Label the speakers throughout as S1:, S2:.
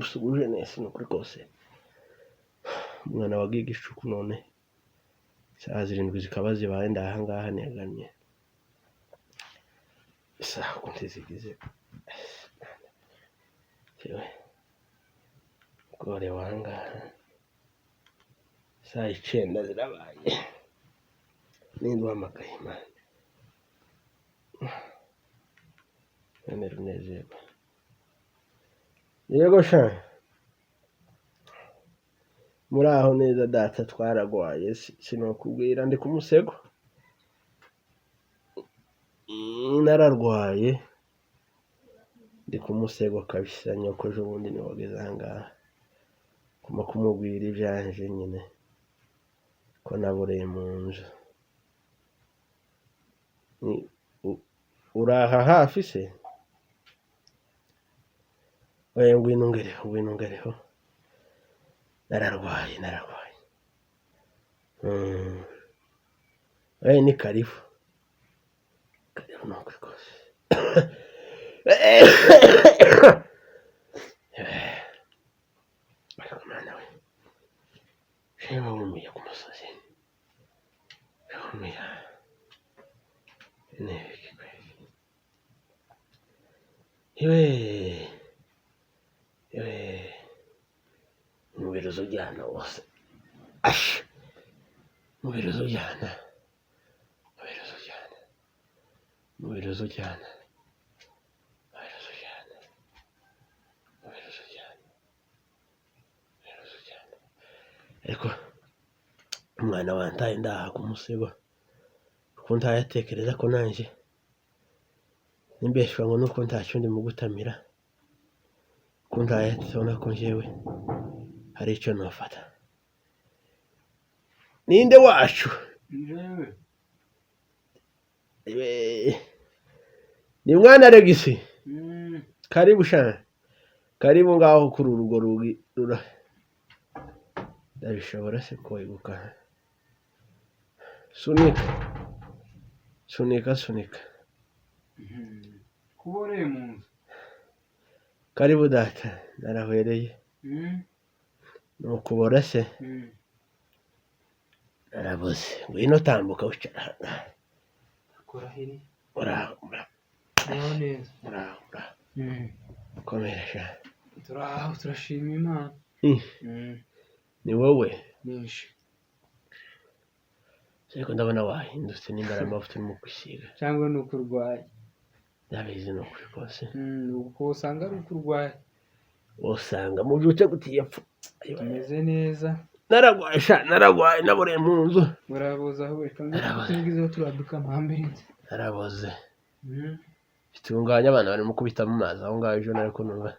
S1: Usuguje neza ni ukuri kose. Umwana wagiye igicuku none isaha 7 zikaba zibaye, ndaha ngaha negamye. Isaha uko ntizigize. Yewe, gorewe aha ngaha. Isaha 9 zirabaye. Ninde uhamagaye Imana? None runezerwa. Yego sha. Muraho neza data, twaragwaye sinokubwira, ndi ku musego. Nararwaye ndi ku musego kabisa, nyoko ejo bundi niwe wageze aha ngaha. Ngomba kumubwira ivyanje nyine ko naboreye mu nzu. Uraha hafi se? Oya, ngwino ungereho, ngwino ungereho. Nararwaye, nararwaye. Oya, ni karibu. Karibu ni ukuri kose. Ariko Mana we, jewe wumiye ku musozi. Wumiye. Ni ibiki kweli? Iwe, iwe, umubiri uzuryana wose. Asha, umubiri uzuryana, umubiri uzuryana, umubiri uzuryana, umubiri uzuryana, umubiri uzuryana, umubiri uzuryana. Ariko umwana wantaye ndaha ku musego, uko ntayatekereza ko nanje nimbeshwa ngo nuko ntacyo ndi mu gutamira, ko ntayabona ko njyewe hari icyo nofata. Ninde wacu?
S2: Njyewe.
S1: Iwe, ni mwana Alegisi. Karibu sha, karibu ngaho kuri urwo rugi rura. Ndabishobora se kweguka? Sunika, sunika, sunika.
S2: Kuboreye mu nzu.
S1: Karibu data, narahwereye. Ni ukubora se? Narabuze. Ngwino tambuka wicara hano.
S2: Kurahiri.
S1: Muraho, muraho.
S2: Muraho neza.
S1: Muraho, muraho. Komera sha.
S2: Turaho, turashima Imana.
S1: Ni wowe?
S2: Nyinshi.
S1: Ariko ndabona wahindutse, nimba ari amavuta urimo kwisiga.
S2: Cyangwa ni uko urwaye.
S1: Ndabizi ni ukuri kose.
S2: Uko usanga ari uko urwaye.
S1: Usanga mubyutse gutiyepfo.
S2: Tumeze neza.
S1: Naragwaye sha, naragwaye, naboreye mu nzu.
S2: Muraboza aho reka
S1: Naraboze.
S2: tugizeho turaduka mpambirinze.
S1: Naraboze. Bitunganya abana barimo kubita mu mazi aho ngaho ejo, nariko numva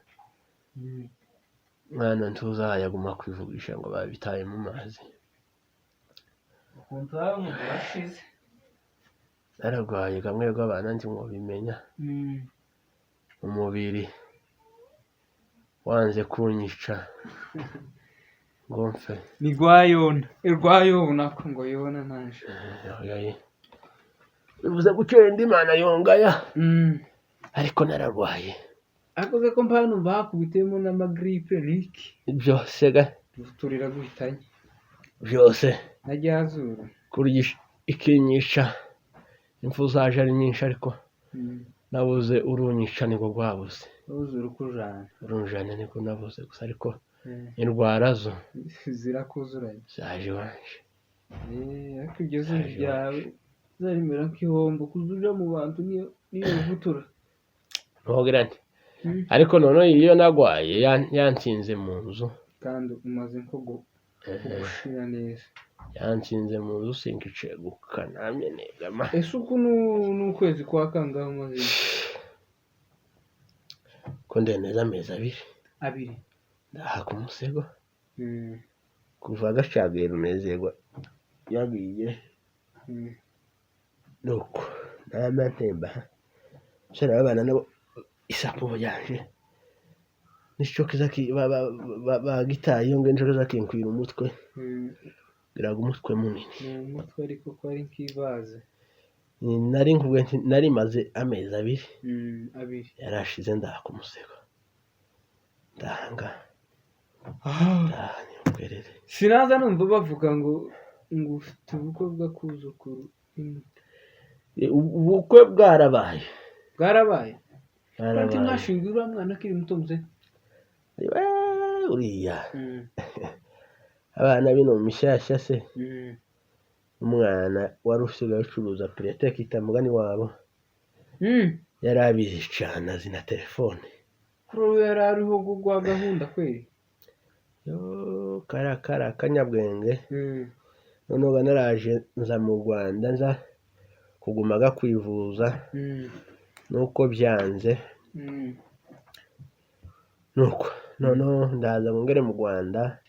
S1: mwana ntuzayaguma kwivugisha ngo babitaye mu mazi.
S2: Ukuntu waba umuntu washize.
S1: Naragwaye kamwe rw'abana nti mwobimenya. Umubiri wanze kunyica ngo mfe.
S2: Ni rwayona. Rwayona ko ngo yona naje.
S1: Oyaye. Bivuze gucenda Imana yongaya. Ariko nararwaye.
S2: Akoze ko mpano bakubitemo n'amagripe niki.
S1: Byose ga.
S2: Turira guhitanye.
S1: Byose.
S2: Na ryazuru.
S1: Kurya ikinyica. Impfu zaje ari nyinshi ariko nabuze urunyica niko rwabuze.
S2: Nabuze urukujana.
S1: Urunjana niko nabuze gusa, ariko indwara zo
S2: zirakuzuranye.
S1: Zaje iwanje.
S2: Ariko ibyo zuru ryawe zarimera nk'ihombo kuzuja mu bantu niyo vutura.
S1: Ntugira nti. Ariko none iyo nagwaye yansinze mu nzu.
S2: Kandi umaze nko gushira neza.
S1: Yansinze mu nzu sinkiceguka namye negama.
S2: Ese uku n'ukwezi kwa kangahe umaze?
S1: Ko ndeneza amezi abiri.
S2: Abiri.
S1: Ndaha ku musego. Kuva gacaguye runezerwa yagiye. Nuko nama ntemba. Sera abana nabo isapo yanje. Nico kiza ki bagitaye iyo ngenje kiza kinkwira umutwe. Giraga umutwe munini.
S2: Ni umutwe ariko ko ari nkibaze.
S1: Nari nkubwiye nti nari maze amezi abiri.
S2: Abiri.
S1: Yarashize ndaha ku musego. Ndaha Rufaranga.
S2: Ah.
S1: Niyongwerere.
S2: Sinaza numva bavuga ngo ufite ubukwe bw'akuzukuru.
S1: Ubukwe bwarabaye.
S2: Bwarabaye. Ati
S1: Bwarabaye.
S2: Mwashingiye uriya mwana akiri muto, muze.
S1: Uriya abana bino mu mishyashya se, umwana wari usigaye ucuruza pirate akita mugani wabo, yari abizi cane, azi na telefone.
S2: Kuri ubu yari ariho gugwa gahunda kweli.
S1: Yo, kariya kari akanyabwenge. Noneho naraje nza mu Rwanda, nza kugumaga kwivuza, nuko byanze. Nuko noneho ndaza ngo ngere mu Rwanda,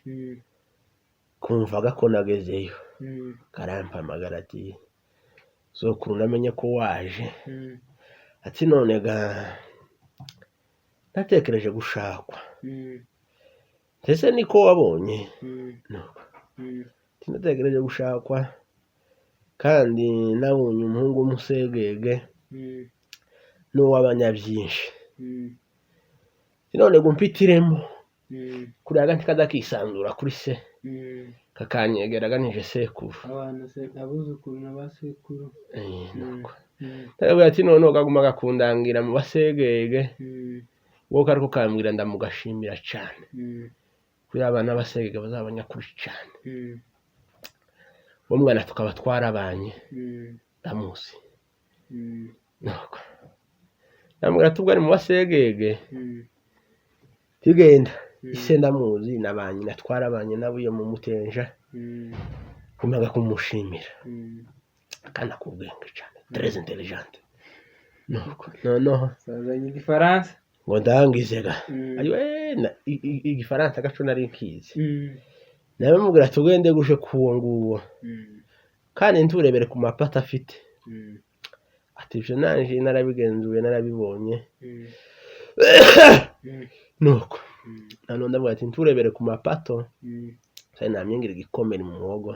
S1: kumvaga ko nagezeyo, karampamagara ati: "Sokuru, namenye ko waje." Ati: "None ga natekereje gushakwa." Ndetse niko wabonye. Nuko ati: "Natekereje gushakwa kandi nabonye umuhungu w'umusegege n'uw'abanyabyinshi. None ngo mpitiremo." Kuriya gati kaza kisanzura kuri se, kakanyegera ganije sekuru.
S2: Abana se, abuzukuru na ba sekuru.
S1: Nuko ndababwira ati noneho kaguma gakundangira mu basegege, wowe kariko kambwira, ndamugashimira cane, kuri abana b'abasegege bazaba abanyakuri cane. Uwo mwana tukaba twarabanye, ndamuzi. Nuko ndamubwira ati ubwo ari mu basegege, tugenda. Ise ndamuzi na ba nyina, twarabanye nabo iyo mu Mutenja. Kumaga kumushimira, kandi akubwenge cane, très intelligente. Nuko noneho
S2: Sazanye igifaransa.
S1: Ngo ndangize ga, ayiwe, igifaransa gaco nari nkizi. Namubwira tugende guje kuwo nguwo, kandi nturebere ku mapata afite. Ati: "Ivyo nanje narabigenzuye, narabibonye." Nuko nanone ndavuga ati nturebere ku mapato, kandi namyingira igikomere mu muhogo.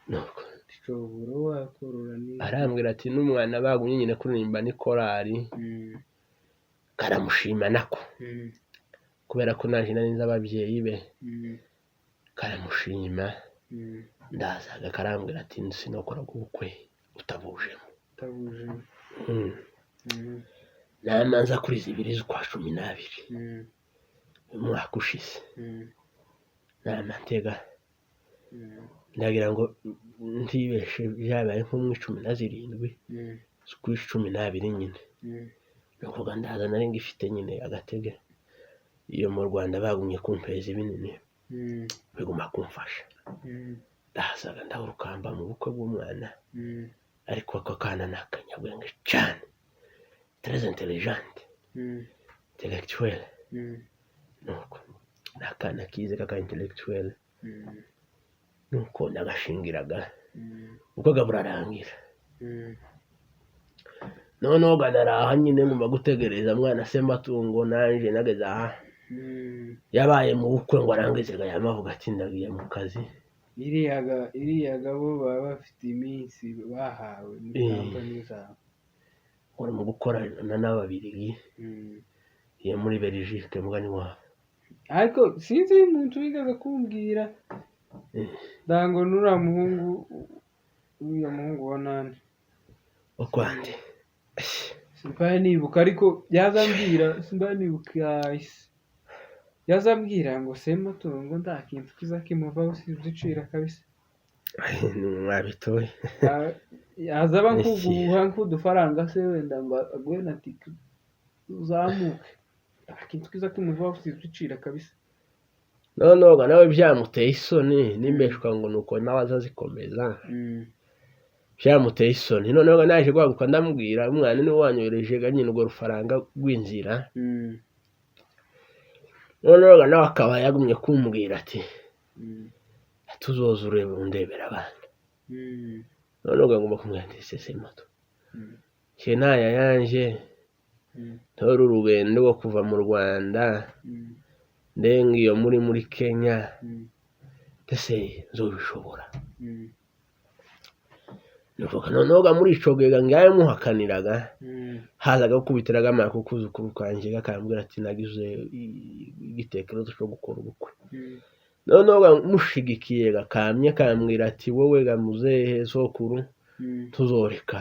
S1: Nuko
S2: Ushobora wakorora ni.
S1: Arambwira ati n'umwana bagumye nyine kuririmba ni korari, karamushima nako, kubera ko nanje nari nzi ababyeyi be, karamushima. Ndazaga karambwira ati sinokora ubukwe utabujemo.
S2: Utabuje.
S1: Namanza kuri 2 z'ukwa 12, umwaka ushize. Nama ntega, ndagira ngo ntibeshe, byabaye nko mu 17 z'ukwa 12 nyine. Nukuvuga ndaza nari ngifite nyine agatege iyo mu Rwanda, bagumye kumpeza ibinini, biguma kumfasha. Ndazaga ndahurukamba mu bukwe bw'umwana. Ariko ako kana ni akanyabwenge cane, très intelligente, intellectuel. Nuko ni akana kize kaka intellectuel. Nuko ndagashingiraga, ubukwe burarangira. Noneho ganaraha nyine ngomba gutegereza mwana Sematungo, nanje nageze aha. Yabaye mu bukwe ngo arangize, yamavuga ati ndagiye mu kazi.
S2: Iriyaga bo baba bafite iminsi bahawe muri kampani zabo.
S1: Uri mu gukorana n'Ababirigi, iyo muri Belgique mugani wabo.
S2: Ariko sinzi umuntu wigeze kumbwira, ndango nuriya muhungu, uriya muhungu wa nani.
S1: Okwande.
S2: Simbaye nibuka, ariko yazambwira, simbaye nibuka isi yazambwira ngo Sematungo nta kintu kiza kimuvaho sizicira kabisa.
S1: Mwabitoye.
S2: Yazaba nkuguha nk'udufaranga se wenda ngo aguhe na tike uzamuke, nta kintu kiza kimuvaho sizicira kabisa.
S1: Noneho nawe byamuteye isoni nimbeshwa ngo nuko nawe azazikomeza. Byamuteye isoni. Noneho naje guhaguruka, ndamubwira umwana niwe wanyohereje ga nyine urwo rufaranga rw'inzira. Noneho nawe akaba yagumye kumbwira ati tuzoza urebe undebera abana. Noneho ngomba kumubwira nti sese moto, nje ntaya yanje, ntora urugendo rwo kuva mu Rwanda, ndenga iyo muri Kenya, ndetse nzobishobora. Nuko noneho ga muri ico gihe ngaye muhakaniraga, hazaga gukubitiraga amara kukuzukuru kanje gakambwira ati nagize igitekerezo cyo gukora ubukwe. Noneho ga mushigikiye gakamye kambwira ati wowe ga muzehe sokuru, tuzoreka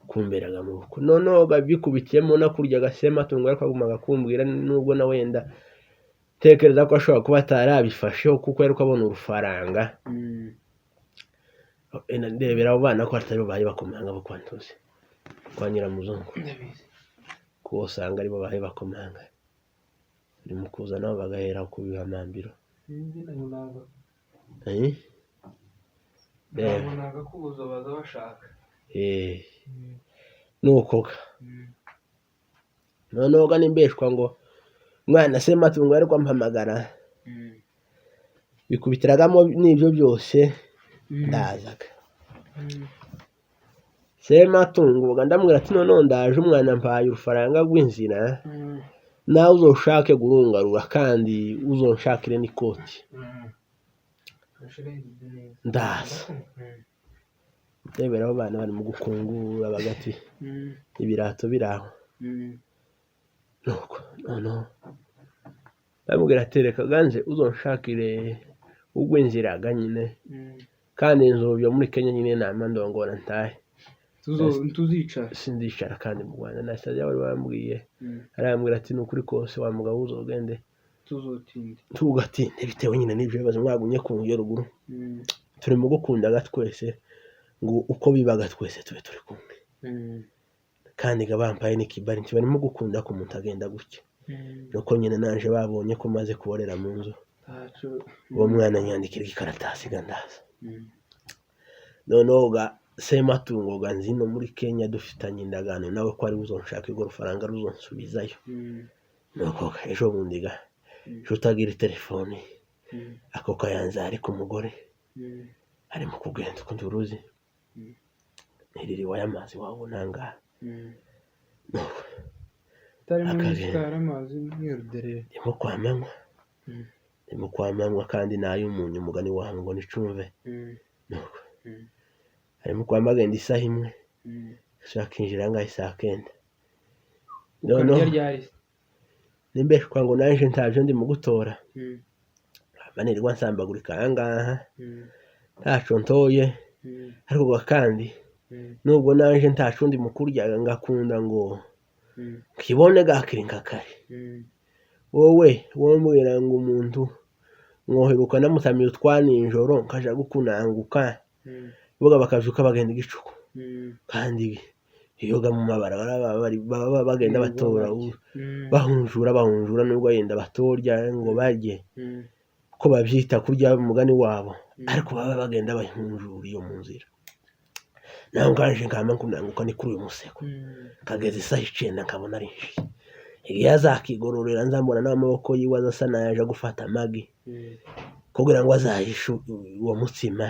S1: kumberaga mu bukwe. Noneho ga bikubitiyemo no kurya gasematungo, ariko agumaga kumbwira, nubwo na wenda tekereza ko ashobora kuba atarabifasheho kuko yari abona urufaranga. Ndebera abo bana ko atari bo bahe bakomanga bo kwa Ntuzi, kwa Nyiramuzungu.
S2: Ndabizi.
S1: Kuko usanga aribo bahe bakomanga, ni mu kuza nabo bagahera ku bihamambiro.
S2: Sinzi, ntabwo
S1: Eh? Reba.
S2: Ntabwo nagakubuza, baza bashaka.
S1: Nuko ga noneho ga nimbeshwa ngo mwana Sematungo ariko ampamagara, bikubitiragamo n'ibyo byose, ndazaga. Sematungo ga ndamubwira ati noneho ndaje, umwana mpaye urufaranga rw'inzira, nawe uzoshake gurungarura kandi uzonshakire n'ikoti. Ndaza ndebera abo bana barimo gukungura bagati ibirato biraho. Nuko noneho ndamubwira ati reka ganze uzonshakire ugw'inziraga nyine, kandi nzobyo muri Kenya nyine nama ndongora ntahe.
S2: Tuzicara.
S1: Sinzicara kandi mu Rwanda nasajya bari bambwiye. Arambwira ati ni ukuri kose wa mugabo uzogende
S2: Tuzotinde.
S1: Tugatinde bitewe nyine n'ibyo bibazo mwagumye ku yo ruguru. Turi mu gukundaga twese ngo uko bibaga twese tube turi kumwe. Kandi ga bampaye n'ikibari nti barimo gukunda ko umuntu agenda gutya. Nuko nyine naje babonye ko maze kuborera mu nzu.
S2: Ntaco.
S1: Uwo mwana nyandikira igikaratasi ga ndaza. Noneho ga Sematungo ga nzino muri Kenya dufitanye indagano nawe ko ari uzonshaka urwo rufaranga ruzonsubizayo. Nuko ga ejo bundi ga ejo utagira telefoni, ako kayanza ari ku mugore, arimo kugenda ukundi uruzi ntiririwe y'amazi wabona ngaha. Nuko
S2: Utarimo
S1: akagenda.
S2: n'isukari, amazi umweru derere.
S1: Ndimo kwa manywa. Ndimo kwa manywa kandi n'ay'umunyu umugani wawe ngo nicumve. Nuko arimo kwa magenda isaha imwe, akinjira ngaho isaa kenda.
S2: Ukarya
S1: Noneho
S2: ryari se?
S1: nimbeshwa ngo naje ntavyo ndimo gutora, manirwa nsambagurika ahangaha, ntaco ntoye. Ariko ga kandi nubwo naje ntaco ndi mu kurya, ngakunda ngo kibone gakiri nka kare. Wowe wombwira ngo umuntu mwoheruka namutamiye utwa nijoro nkaja gukunanguka, boga bakavyuka bagenda igicuku. Kandi iyo ga mu mabarabara baba bagenda
S2: Birirwa
S1: batora
S2: barya.
S1: Bahunjura bahunjura, nubwo yenda batorya ngo barye, ko bavyita kurya umugani wabo. Ariko baba bagenda bahunjura iyo mu nzira, naho ngaje nkama nkunanguka ni kuri uyu musego. Kageze isaha 9 nkabona arinjiye, igihe azakigororera nzambona n'amaboko yiwe aza asa n'ayaje gufata amagi kugira ngo azahishe uwo mutsima.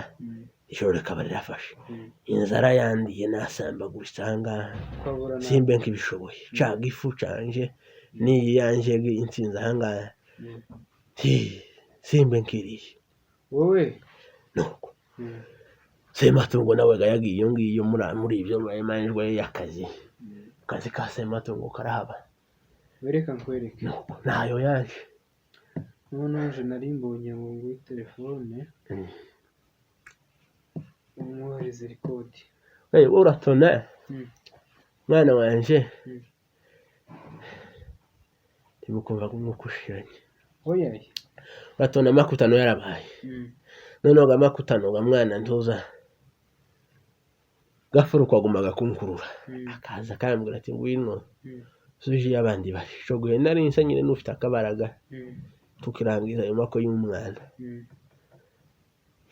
S1: Ijoro rikaba rirafashe, inzara yandiye, nasambaguritse ahangaha.
S2: Ukabura na
S1: Simbe nkibishoboye ca gifu canje n'iyi yanje intsinzi ahangaha. Hi, simbe nkiriye.
S2: Wowe.
S1: Nuko Sematungo nawe ga yagiye iyo ngiyo muri ibyo manjwe y'akazi, akazi ka Sematungo karahaba.
S2: Wereka nkwereke.
S1: Nuko ntayo yaje.
S2: Noneho nje nari mbonye ngo nguhe telefone, umwohereze rikodi.
S1: Hey, wowe uratona. Mwana wanje. Ndimukumva nk'umwuka ushiranye.
S2: Oya.
S1: Uratona amakutano yarabaye. Noneho ga makutano ga mwana ntuza gafuro kwagumaga kunkurura, akaza akambwira ati ngwino suje iyo abandi bari. Ico gihe nari nsa nyine n'ufite akabaraga, tukirangiza ayo mako y'umwana.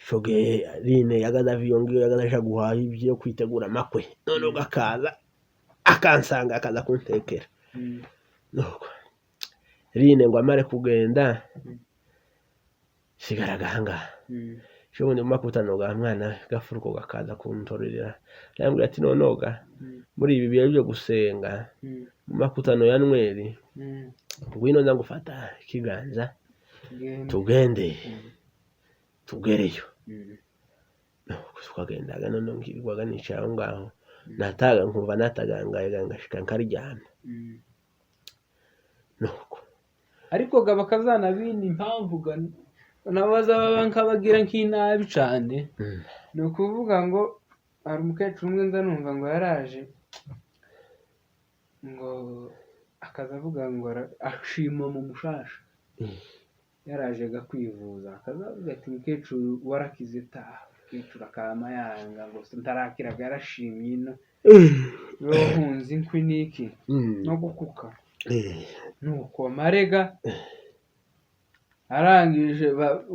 S1: Ico gihe Line yagaze ava iyo ngiyo, yagaze aja guhaha ivyo kwitegura amakwe, noneho gakaza akansanga akaza kuntekera. Nuko Line ngo amare kugenda, sigaraga ahangaha. Ejo bundi mu makutano ga mwana gafuruko gakaza kuntorerera, arambwira ati noneho ga muri ibi bihe byo gusenga, mu makutano ya Nweri, ngwino nza gufata ikiganza.
S2: Tugende.
S1: Tugende tugereyo. Twagendaga noneho nkirirwaga nicaye aho ngaho, nataga nkumva natagangaye, ngashika nkaryama. Nuko
S2: Ariko ga bakazana bindi impamvu ga nabo bazaba nkabagira nk'inabi cane. Ni ukuvuga ngo hari umukecuru umwe nza numva ngo yaraje, ngo akaza avuga ngo ashima mu mushasha. Yaraje ga kwivuza, akaza avuga ati: "Mukecuru, warakize, taha." Umukecuru akama yanga ngo ntarakiraga, yarashimye ino niwe wahunze inkwi n'iki no gukuka. Nuko marega arangije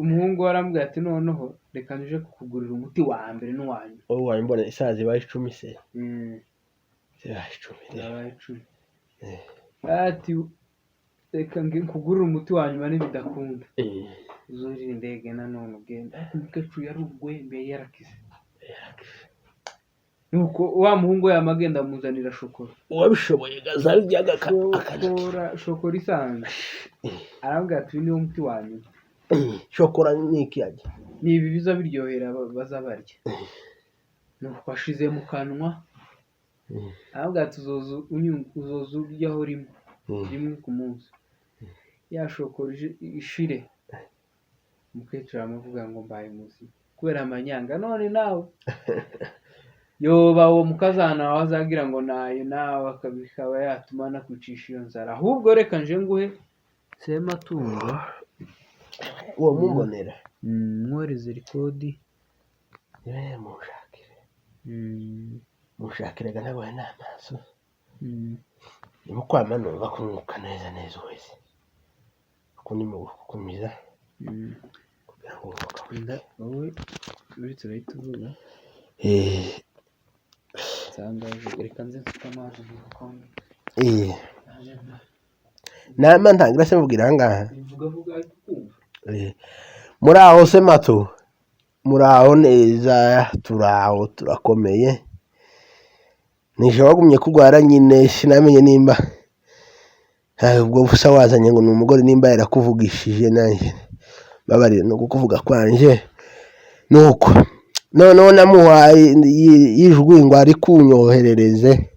S2: umuhungu we aramubwira ati: "Noneho reka nje kukugurira umuti wa mbere n'uwa nyuma."
S1: Wowe wabibona isaha zibaye 10 se? Zibaye 10 rero.
S2: Yabaye 10. Ati: "Reka nkugurire umuti wa nyuma, nibidakunda uzurire indege nanone ugenda." Ariko umukecuru yari urwembe, yarakize. Nuko wa muhungu we yama agenda amuzanira shokora.
S1: Uwabishoboye gazaryaga akanakira.
S2: Shokora, shokora isanzwe. Arambwira ati: "Uyu niwo muti wa nyuma."
S1: Shokora ni iki yajya?
S2: Ni ibi biza biryohera baza barya. Nuko ashize mu kanwa, arambwira ati: "Uzoza uzoza uryaho rimwe rimwe ku munsi." Ya shokora ishire, umukecuru aramuvuga ngo: "Mbaye muzima kubera amanyanga." None nawe yoba uwo mukazana wawe azagira ngo nayo nawe akaba yatuma anakwicisha iyo nzara. Ahubwo reka nje nguhe Sematungo.
S1: Uwo mumbonera.
S2: Mwohereze record.
S1: Niwe munshakire, munshakire ga nabonye n'amaso. Ndimo kwama numva kumwuka neza neza wese kuko ndimo gukomeza kugira ngo umwuka.
S2: Wowe uretse urahita uvuga. Nsangaje, reka nze mfite amazi mu gikombe. Naje
S1: Nama ntangira se mubwira ahangaha?
S2: Bivuga vuga ariko kumva.
S1: Muri aho se mato, muri aho neza? Turaho, turakomeye. Nije wagumye kurwara nyine, sinamenye nimba ubwo busa wazanye ngo ni umugore, nimba yarakuvugishije nanjye babarire no kukuvuga kwanje. Nuko noneho namuhaye ijwi ngo ari kunyoherereze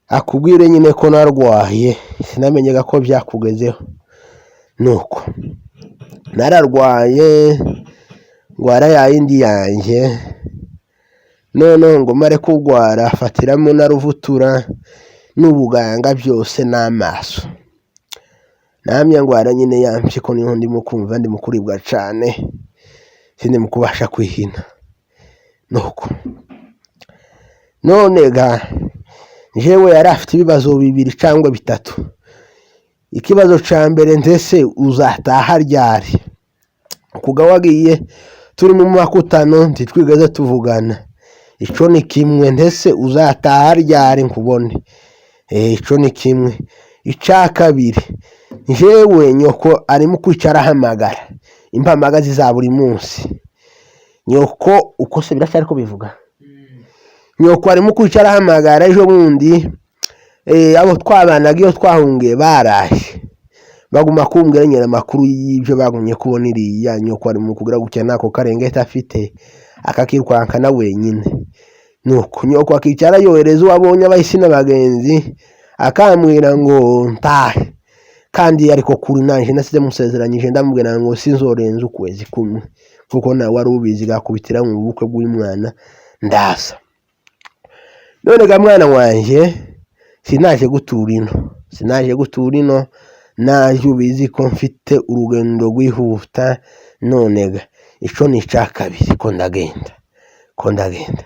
S1: akubwire nyine ko narwaye, sinamenyaga ko byakugezeho. Nuko nararwaye, ndwara ya yindi yanjye. Noneho ngo mare kurwara, afatiramo na ruvutura n'ubuganga byose n'amaso. Namye ndwara nyine ya mpyiko, niho ndimo kumva ndimo kuribwa cane, sindimo kubasha kwihina. Nuko none ga jewe yari afite ibibazo bibiri cyangwa bitatu. Ikibazo ca mbere: ndetse uzataha ryari? Kuga wagiye turi mu makutano, ntitwigeze tuvugana. Ico ni kimwe. Ndetse uzataha ryari nkubone? Ico ni kimwe. Ica kabiri, jewe nyoko arimo kwicara ahamagara impamagazi za buri munsi. Nyoko uko se biracyari ko bivuga? Nyoko arimo kwicara ahamagara. Ejo bundi abo twabanaga iyo twahungiye baraje, baguma kumbwira nyine amakuru y'ibyo bagumye kubona iriya. Nyoko ari mu kugira gutya nako karengeti afite, akakirukankana wenyine. Nuko nyoko akicara yohereza uwo abonye, abahisi n'abagenzi, akambwira ngo ntahe. Kandi ariko kuri nanje nasize musezeranyije, ndamubwira ngo sinzorenza ukwezi kumwe, kuko nawe wari ubizi gakubitira mu bukwe bw'uyu mwana ndaza. None ga mwana wanje, sinaje gutura ino, sinaje gutura ino, naje ubizi ko mfite urugendo rwihuta. None ga ico ni ica kabiri ko ndagenda, ko ndagenda.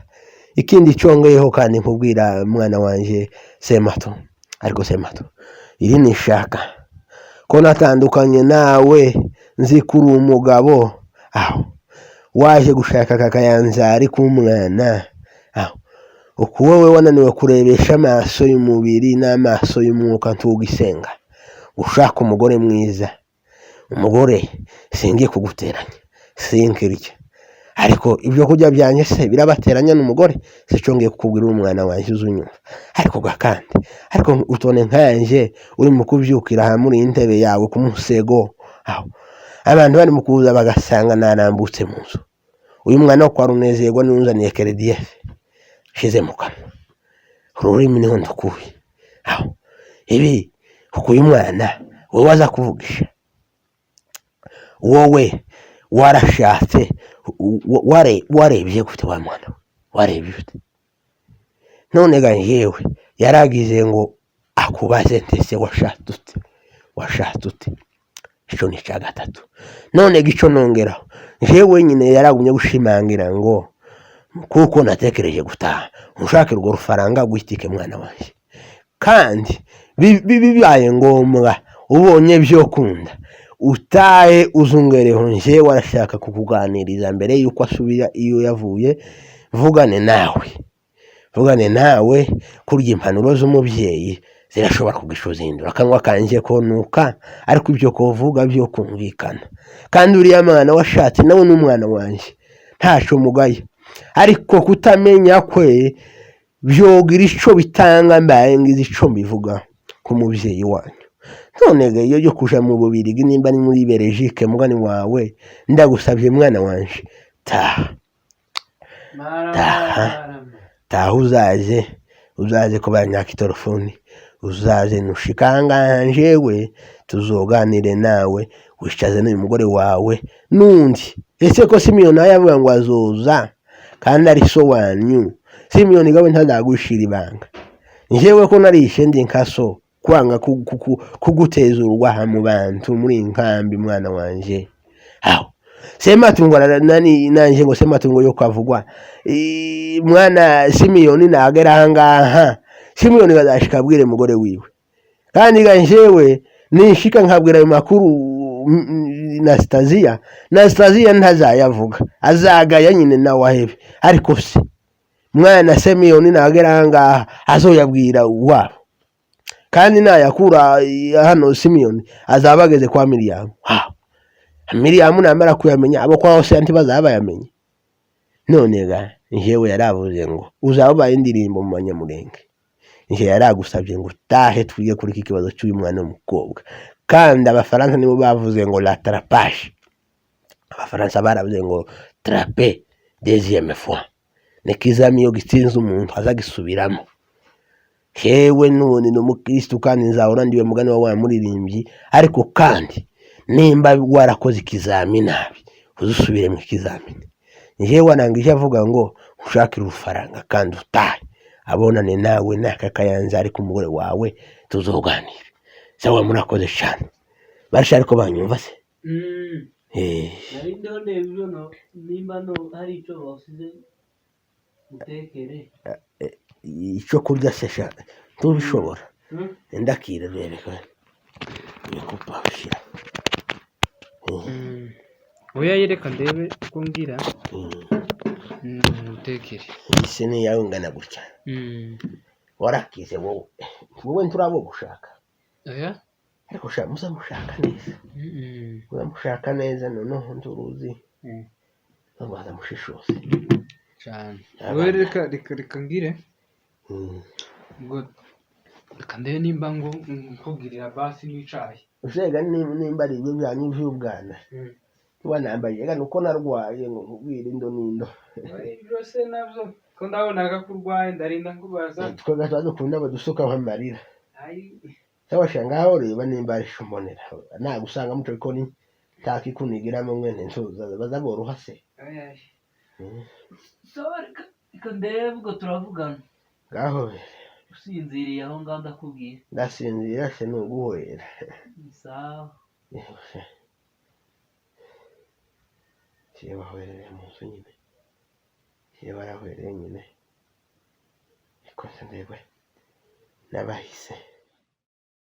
S1: Ikindi cyongeyeho kandi nkubwira, mwana wanje Semato, ariko Semato iri ni ishaka ko natandukanye nawe, nzi ko uri umugabo, aho waje gushaka aka kayanzari k'umwana, aho uku wowe wananiwe kurebesha amaso y'umubiri n'amaso y'umwuka, ntugisenga ushaka umugore mwiza. Umugore singiye kuguteranya, sinkirya, ariko ibyo kurya byanjye se birabateranya n'umugore? Sico ngiye kukubwira, umwana wanjye uzunyumva. Ariko ga kandi ariko utone nkanje uri mu kubyukira aha muri iyi ntebe yawe ku musego, aho abantu bari mu kuza bagasanga narambutse mu nzu. Uyu mwana wo kwa Runezerwa niwe unzaniye kerediyefe nshize mu kanwa, ururimi niho ndukuye. Aho ibi kuko uyu mwana wowe waza kuvugisha, wowe warashatse, warebye gute wa mwana we, warebye ute? None ga njyewe yaragize ngo akubaze ntese washatse ute, washatse ute? Ico ni ica gatatu. None gico nongeraho, njyewe nyine yaragumye gushimangira ngo kuko natekereje gutaha, unshakire urwo rufaranga rw'itike mwana wanje, kandi bibaye ngombwa ubonye byo kunda utahe uzungereho. Njyewe arashaka kukuganiriza mbere yuko asubira iyo yavuye, vugane nawe, vugane nawe. Kurya impanuro z'umubyeyi zirashobora kugisha akanwa kanje konuka, ariko ibyo kuvuga byo kumvikana. Kandi uriya mwana washatse nawe ni umwana wanje, ntaco mugaye, ariko kutamenya kwe byogira ico bitanga. Mbaye ngize ico mbivuga ku mubyeyi wanyu. None ga iyo yo kuja mu Bubirigi, nimba ni muri Belgique, mugani wawe, ndagusabye mwana wanje, taha. Taha. Taha, uzaze, uzaze ko banyaka itelefoni, uzaze nushika ahangaha njewe tuzoganire nawe, wicaze n'uyu mugore wawe n'undi. Ese ko Simiyoni nawe yavuga ngo azoza kandi ari so wanyu? Simiyoni gawe ntazagushira ibanga. Njyewe ko narishe ndi nka so, kwanga kuguteza urwaha mu bantu muri iyi nkambi, mwana wanje. Aho Sematungo nani nanje ngo Sematungo yo kwavugwa, mwana Simiyoni nagera ahangaha, Simiyoni bazashika abwire mugore wiwe. Kandi ga njyewe ninshika nkabwira ayo makuru Nastasia, Nastasia ntazayavuga, azagaya nyine nawe ahebe. Ariko se mwana Simiyoni nagera ahangaha azoyabwira wabo, kandi nayakura hano Simiyoni azaba ageze kwa Miriyamu. Ha, Miriyamu namara kuyamenya, abo kwa Hose ntibazaba bayamenye. None ga njyewe yaravuze ngo uzaba ubaye indirimbo mu Banyamulenge. Nje yaragusabye ngo utahe twige kuri iki kibazo cy'uyu mwana w'umukobwa. Kandi Abafaransa nibo bavuze ngo rattrapage, Abafaransa baravuze ngo rattraper deuxième fois ni ikizami, iyo gitsinze umuntu azagisubiramo. Hewe none ni umukristu kandi nzahora ndiwe mugani wa wa muririmbyi, ariko kandi nimba warakoze ikizami nabi uzusubire mu ikizamini. Njyewe warangije avuga ngo ushakire urufaranga kandi utahe abonane nawe n'aka kayanza, ariko umugore wawe tuzoganire. Sawa, murakoze cyane barisha, ariko banyumva se?
S3: Nari ndiho ndeba ibyo no nimba no hari icyo basize utekere.
S1: Icyo kurya se sha ntubishobora? Ndakira rereka ibikupa bishira.
S2: Oya, yereka ndebe uko ngira utekere.
S1: Isi ni iyawe ingana gutya. Warakize wowe, wowe nturabo gushaka?
S2: Oya.
S1: Ariko sha muzamushaka neza. Muzamushaka neza, noneho nturuzi muzamubaza mushishoze.
S2: Cyane.
S1: Abana.
S2: Wowe reka ngire ubwo reka ndebe nimba ngo nkubwirira basi n'icayi.
S1: Usega nimba ari ibyo byanyu by'ubwana wanambaye ega nuko narwaye ngo nkubwire indo n'indo.
S2: Ibyo se nabyo ko ndabonaga ko urwaye, ndarinda nkubaza.
S1: Twebwe tuba dukunda badusukaho amarira.
S2: Ayi.
S1: Sawa sha, ngaho reba nimba ari shumbonera nagusanga muco ikoni ntakikunigiramo mwene nsuza baza boroha se.
S2: Ayi, ayi.
S3: Sawa, reka ndebe ubwo turavugana.
S1: Ngaho.
S3: Usinziriye aho ngaho ndakubwiye.
S1: Ndasinzira se ni uguhwera.
S3: Ni sawa.
S1: Siyo bahwereye mu nzu nyine, siyo barahwereye nyine, ikoze ndebe n'abahise.